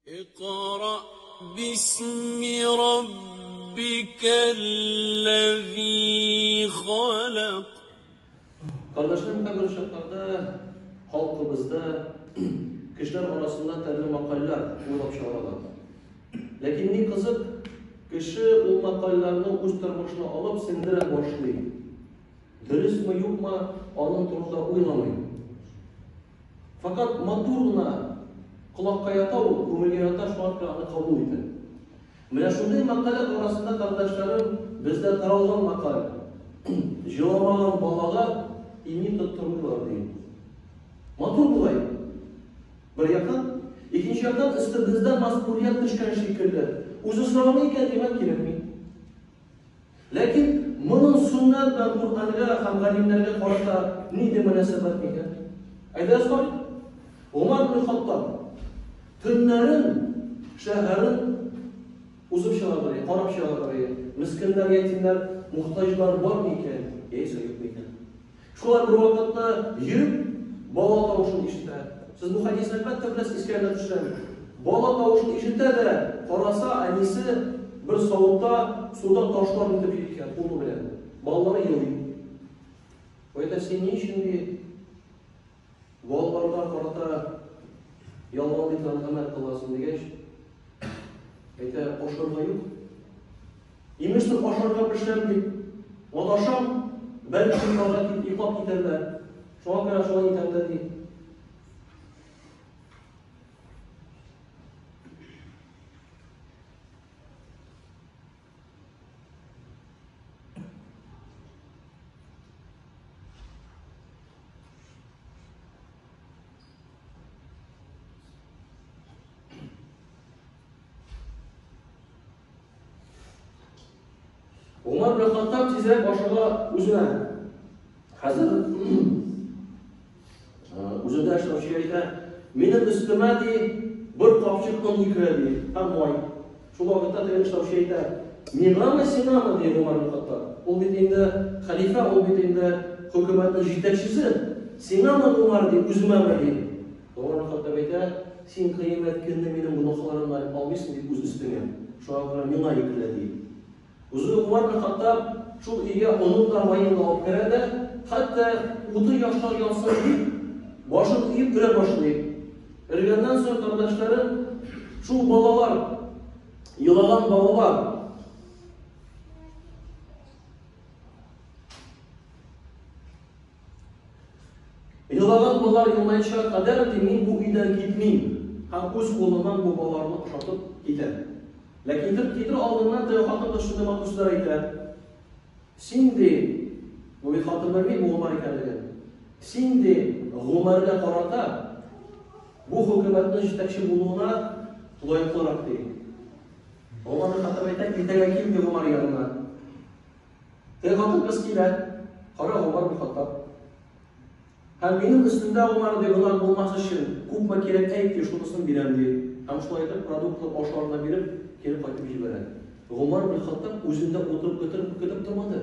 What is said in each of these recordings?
اقرأ باسم ربك الذي خلق. Кардәшләрем, кайбер чакларда халкыбызда кешеләр арасында төрле мәкальләр уйлап чыгаралар. Ләкин ни кызык, кеше ул мәкальләрне үз тормышына алып сеңдерә башлый. Дөресме, юкмы, аның турында уйламый. Фәкать матур гына колакка ята ул, күңелгә ята, шуңа күрә аны кабул итә. Менә шундый мәкалә арасында, кардәшләрем, бездә таралган мәкаль. Җыламаган балага ими тоттырмыйлар, ди. Матур болай. Бер яктан, икенче яктан өстебездә мәсгулият төшкән шикелле. Үзе сорамый икән, димәк, кирәкми. Ләкин моның сөннәт белән Коръәнгә һәм галимнәргә карата нинди мөнәсәбәт микән? Әйдәгез карыйк. Гомар ибн Хаттаб төннәрен шәһәрен узып чыгардыр, карап чыгардыр. Мескеннәр, ятимнәр, мохтаҗлар бар микән, яисә юк микән? Шулай бер вакытта йөреп, бала тавышын ишетә. Сез бу хәдисне әлбәттә беләсез, искә генә төшерәм. Бала тавышын ишетә дә, караса, әнисе бер савытта суда ташлар итеп йөри икән, кулы белән. Балалары елый. Ул әйтә, син ни өчен ди, балаларга карата ялган итеп гамәл кыласың дигәч, әйтә, ашарга юк. Имештер, ашарга пешерәм дип маташам, бәлки йокларга кит, йоклап китәрләр. Шуңа күрә шулай итәм дә ди. Умар белән Хаттаб тизрәк ашыга үзенә. Хәзер үзендә эшләүче әйтә, минем өстемә ди, бер капчык он йөклә ди, һәм май. Шул вакытта теге эшләүче әйтә, миңамы, сиңамы, ди Умар белән Хаттаб. Ул бит инде хәлифә, ул бит инде хөкүмәтнең җитәкчесе. Сиңамы, Умар, ди, үземәме, ди. Гомәр бин Хаттаб әйтә, Син кыямәт көнне минем гөнаһларымны алмыйсың бит үз өстеңә, шуңа күрә миңа йөклә, ди. Үзе Гомәр бин Хаттаб шул өйгә онын да, маен да алып керә дә, хәтта уты яшьләр янсын дип, башын иеп өрә башлый. Өргәннән соң кардәшләрем, шул балалар, елаган балалар, Елаган балалар елмаячак кадәр, ди, мин бу өйдән китмим һәм үз кулымнан бу балаларны ошатып китәм. Ләкин китер, китер алдыннан теге хатын-кыз шундый матур сүзләр әйтә. Син, ди, бу бит хатын белми бу Гомәр икәнлеген. Син, ди, Гомәргә карата бу хөкүмәтнең җитәкче булуына лаеклырак, ди. Гомәр Хаттаб әйтә, иртәгә кил, ди Гомәр янына. Теге хатын-кыз килә, кара Гомар бин Хаттаб. Һәм минем өстемдә Гомар ди гөнаһ булмас өчен күпме кирәк әйт ди, шунысын бирәм ди. Һәм шулай итеп продуктлы ашларына биреп, кире кайтып җибәрә. Гомар бин Хаттаб үзендә утырып көтеп, көтеп тормады.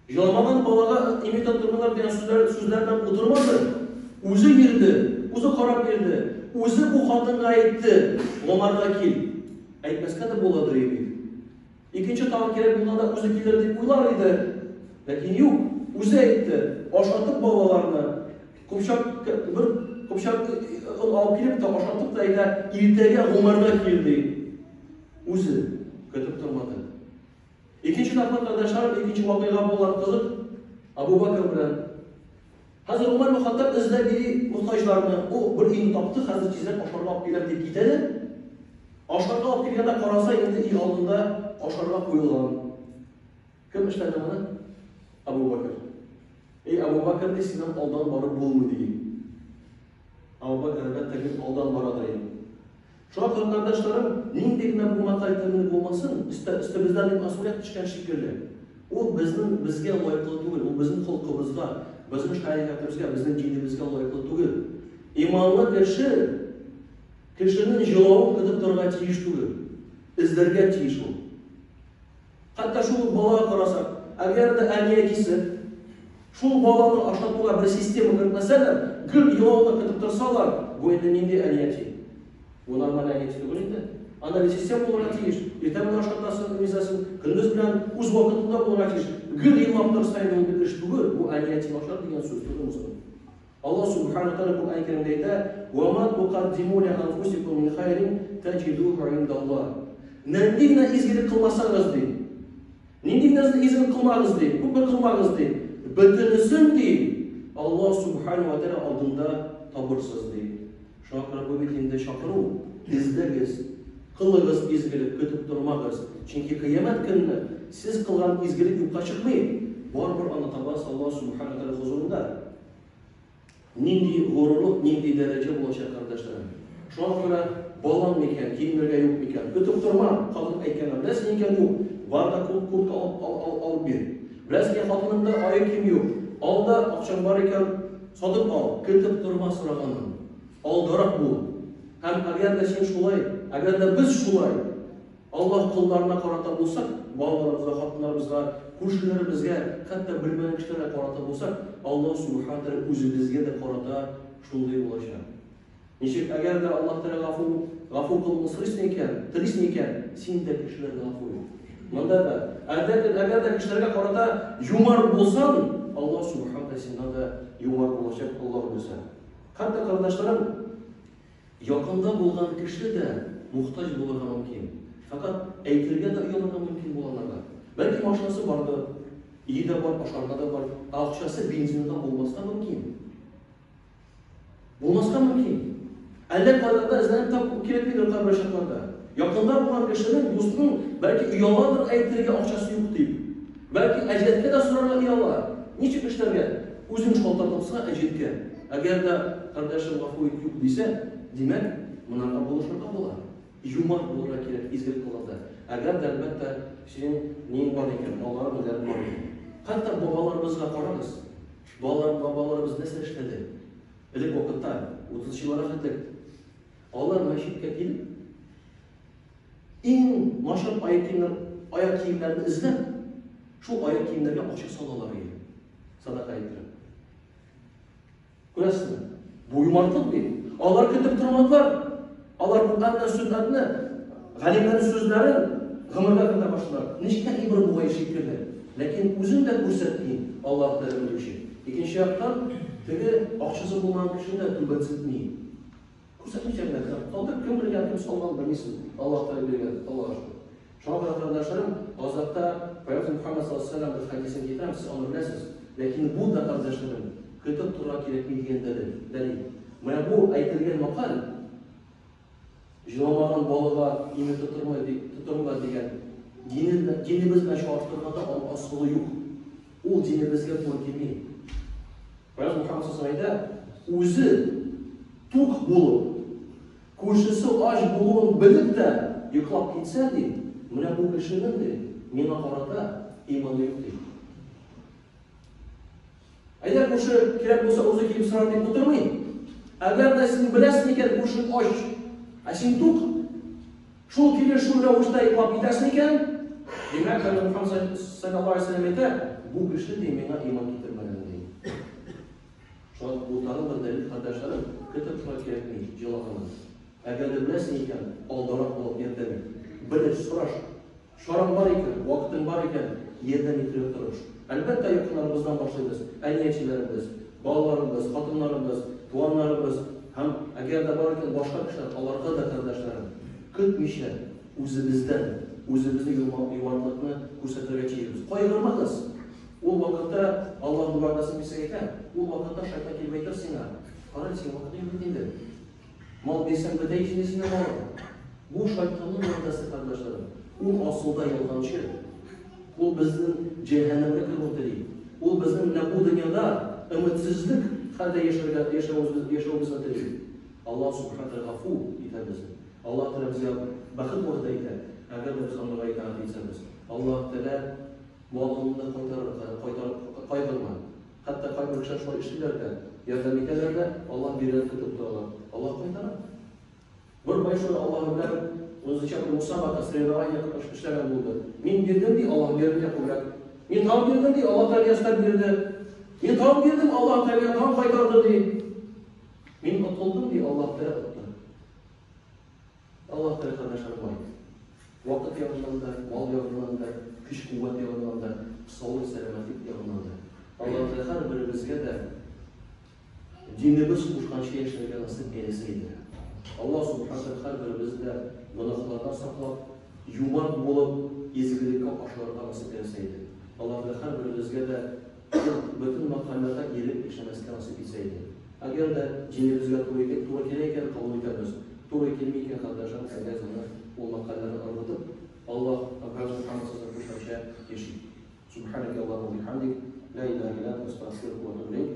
Җыламаган балага ими тоттырмыйлар дигән сүзләр, сүзләр белән утырмады. Үзе йөрде, үзе карап йөрде. Үзе бу хатынга әйтте, Гомарга кил. Әйтмәскә дә буладыр иде. Икенче тагын кирәк булганда үзе килер дип уйлар иде. Ләкин юк, үзе әйтте, ашатып балаларны, купчак бер купчак он алып килеп тә ашатып та әйтә, иртәгә Гомәргә кил ди. Үзе көтеп тормады. Икенче тапкыр кардәшләрем, икенче вакыйга булган кызык Абу Бакр белән. Хәзер Гомәр бин Хаттаб эзләп йөри мохтаҗларны. Ул бер өйне тапты, хәзер тизрәк ашарга алып киләм дип китә дә. Ашарга алып килгәндә караса, инде өй алдында ашарга куелган. Кем эшләде моны? Абу Бакр. Эй, Абу Бакр, ди, синнән алдан барып булмый, ди. Абу Бакр, әлбәттә, гел алдан бара да инде. Шуңа күрә, кардәшләрем, нинди генә бу матай теле булмасын, өстә, өстебездән бит мәсьүлият төшкән шикелле. Ул безнең безгә лаеклы түгел, ул безнең холкыбызга, безнең шәригатебезгә, безнең динебезгә лаеклы түгел. Иманлы кеше кешенең җылавын көтеп торырга тиеш түгел. Эзләргә тиеш ул. Хәтта шул ук балага карасак, әгәр дә әни-әтисе шул баланы ашатуга бер система кертмәсәләр, гел елауны көтеп торсалар, бу инде нинди әни-әти? Бу нормаль әни түгел инде. Анда бит система булырга тиеш. Иртә белән ашатасың, имезәсең, көндез белән үз вакытында булырга тиеш. Гел елап торса инде ул бит эш түгел, бу әни әти начар дигән сүз түгел соң. Аллаһ субхана тәгалә Коръән Кәримдә әйтә: "Ва ма тукаддиму ли анфусикум мин хайрин таҗидуху индаллаһ". Нинди генә изгелек кылмасагыз ди. Нинди генә изгелек кылмагыз ди, күпме кылмагыз ди. Бөтенесен ди Аллаһ субхана ва тәгалә алдында табырсыз ди. Шуңа күрә бу бит инде чакыру, эзләгез, кылыгыз изгелек, көтеп тормагыз. Чөнки кыямәт көнне сез кылган изгелек юкка чыкмый, барыбер аны табасыз Аллаһ Субхана Тәгалә хозурында. Нинди горурлык, нинди дәрәҗә булачак, кардәшләрем. Шуңа күрә балаң микән, киенергә юк микән, көтеп торма, хатын әйткәнне, беләсең икән юк, бар да куртка алып, ал, ал, алып бир. Беләсең икән, хатыныңда аяк кием юк, ал да, акчаң бар икән, Сатып ал, көтеп торма сораганын. Алдарак бул. Һәм әгәр дә син шулай, әгәр дә без шулай Аллаһ колларына карата булсак, балаларыбызга, хатыннарыбызга, күршеләребезгә, хәтта белмәгән кешеләргә карата булсак, Аллаһ Субхана Тәгалә үзебезгә дә карата шундый булачак. Ничек әгәр дә Аллаһ Тәгалә гафу, гафу кылуны сорыйсың икән, телисең икән, син дә кешеләрне гафу ит. Монда да, әгәр дә кешеләргә карата юмарт булсаң, Аллаһ Субхана Тәгалә синнән дә юмарт булачак, Аллаһ белсә. Хәтта кардәшләрем, якында булган кеше дә мохтаҗ булырга мөмкин. Фәкать әйтергә дә оялырга мөмкин бу аларга. Бәлки машинасы бардыр, өе дә бар, ашарга да бар, ә акчасы бензинга булмаска мөмкин. Булмаска мөмкин. Әллә кайларда эзләнеп табу кирәкмидер кайбер чакларда. Якында булган кешенең, дустның бәлки ояладыр әйтергә акчасы юк дип. Бәлки әҗәткә дә сорарга ояла. Ничек эшләргә? Үзең шалтыратылса әҗәткә. Әгәр дә кардәшем гафу ит юк дисә, димәк, монарга булышырга була. Юмарт булырга кирәк изгелек кылганда. Әгәр дә, әлбәттә, синең ниең бар икән, малларың, ниләрең бар икән. Хәтта бабаларыбызга карагыз. Балалар, бабаларыбыз нәрсә эшләде? Элек вакытта, 30 елларга хәтлек, алар мәчеткә килеп, иң начар аяк киемнәр, аяк киемнәрне эзләп, шул аяк киемнәргә акча салалар иде. Садака иттереп. Күрәсезме? Бу юмартлык бит. Алар көтеп тормадылар. Алар Коръәнне, сөннәтне, галимнәрнең сүзләрен гомергә кертә башладылар. Нечкә әйбер бугай шикелле. Ләкин үзен дә күрсәтми Аллаһ Тәгалә белүче. Икенче яктан, теге акчасы булмаган кешене дә түбәнсетми. Күрсәтмичә генә керә. Калдырып кем белгән, кем салган белмисең. Аллаһ Тәгалә биргән, Аллаһка шөкер. Шуңа күрә, кардәшләрем, азакта Пәйгамбер Мөхәммәд саллаллаһу алейһи ва сәлләм бер хәдисен китерәм, сез аны беләсез. Ләкин бу да, кардәшләрем, көтеп торырга кирәкми дигән дәлил. Дәлил. Менә бу әйтелгән мәкаль, җыламаган балага име тотырмай ди, тотырмыйлар дигән динебез, динебез белән чагыштырганда аның асылы юк. Ул динебезгә туры килми. Пәйгамбер Мөхәммәд саллаллаһу алейһи ва сәлләм әйтә, үзе тук булып, Күршесе ач булуын белеп тә йоклап китсә, ди, менә бу кешенең, ди, миңа карата иманы юк, ди. Әйдә, күрше кирәк булса үзе килеп сорар дип утырмый. Әгәр дә син беләсең икән, күршең ач, ә син тук, шул килеш шул рәвештә йоклап китәсең икән, димәк, Пәйгамбәр Мөхәммәд саллаллаһу алейһи ва сәлләм әйтә, бу кеше ди миңа иман китермәгән ди. Шуңа бу тагын бер дәлил, кардәшләрем, көтеп торырга кирәкми, җылаганын. Әгәр дә беләсең икән, алдарак алып ярдәм ит. Белеш, сораш. Чараң бар икән, вакытың бар икән, ярдәм итергә тырыш. Әлбәттә, якыннарыбыздан башлыйбыз, әни-әтиләребез, балаларыбыз, хатыннарыбыз, туганнарыбыз һәм, әгәр дә бар икән, башка кешеләр, аларга да, кардәшләрем, көтмичә, үзебездән, үзебезнең юмартлыкны күрсәтергә тиешбез. Кайгырмагыз! Ул вакытта Аллаһның вәгъдәсен бирсәк икән, ул вакытта шайтан килеп әйтер сиңа, Кара, синең вакытың юк бит инде. Мал бирсәң бетә ич инде синең малың. Бу шайтанның вәгъдәсе, кардәшләрем. Ул асылда ялганчы. Ул безнең җәһәннәмгә керүне тели. Ул безнең менә бу дөньяда өметсезлек хәлдә яшәргә яшәвебезне яшәвебезне тели. Аллаһ субхана тәгалә гафу итә безне. Аллаһ Тәгалә безгә бәхет вәгъдә итә, әгәр дә без аңарга итагать итсәбез. Аллаһ Тәгалә Малыңны кайтарырга, кайтарып кайгырма. Хәтта кайбер кешеләр шулай эшлиләр дә, ярдәм итәләр дә, Аллаһ биргәнен көтеп торалар. Аллаһ кайтара. Бер бай шулай Аллаһ белән үзенчә бер мусабака, соревнование эшләгән булды. Мин бирдем ди, Аллаһ бирде күбрәк. Мин тагын бирдем ди, Аллаһ Тәгалә өстәп бирде. Мин тагын бирдем, Аллаһ Тәгалә тагын кайтарды ди. Мин отылдым ди, Аллаһ Тәгалә отты. Аллаһ Тәгалә кардәшләр бай. Вакыт ягыннан да, мал ягыннан да, көч-куәт ягыннан да, саулык, сәламәтлек ягыннан да. Аллаһ Тәгалә һәрберебезгә дә динебез кушканча яшәргә насыйп әйләсә иде. Аллаһ Субхану Тәгалә һәрберебезне дә гөнаһлардан саклап, юмарт булып, изгелеккә ашырырга насыйп әйләсә иде. Аллаһ Тәгалә һәрберебезгә дә бөтен мәкальләргә ияреп яшәмәскә насыйп итсә иде. Әгәр дә динебезгә туры туры килә икән, кабул итәбез. Туры килми икән, кардәшләрем, әйдәгез аны ул мәкальләрне ыргытып, Аллаһ Пәйгамбәр Мөхәммәд саллаллаһу кушканча яшик. Субханaka Аллаһумма ва бихамдик, ла илаһа илля анта, астагфирука ва атубу иләйк.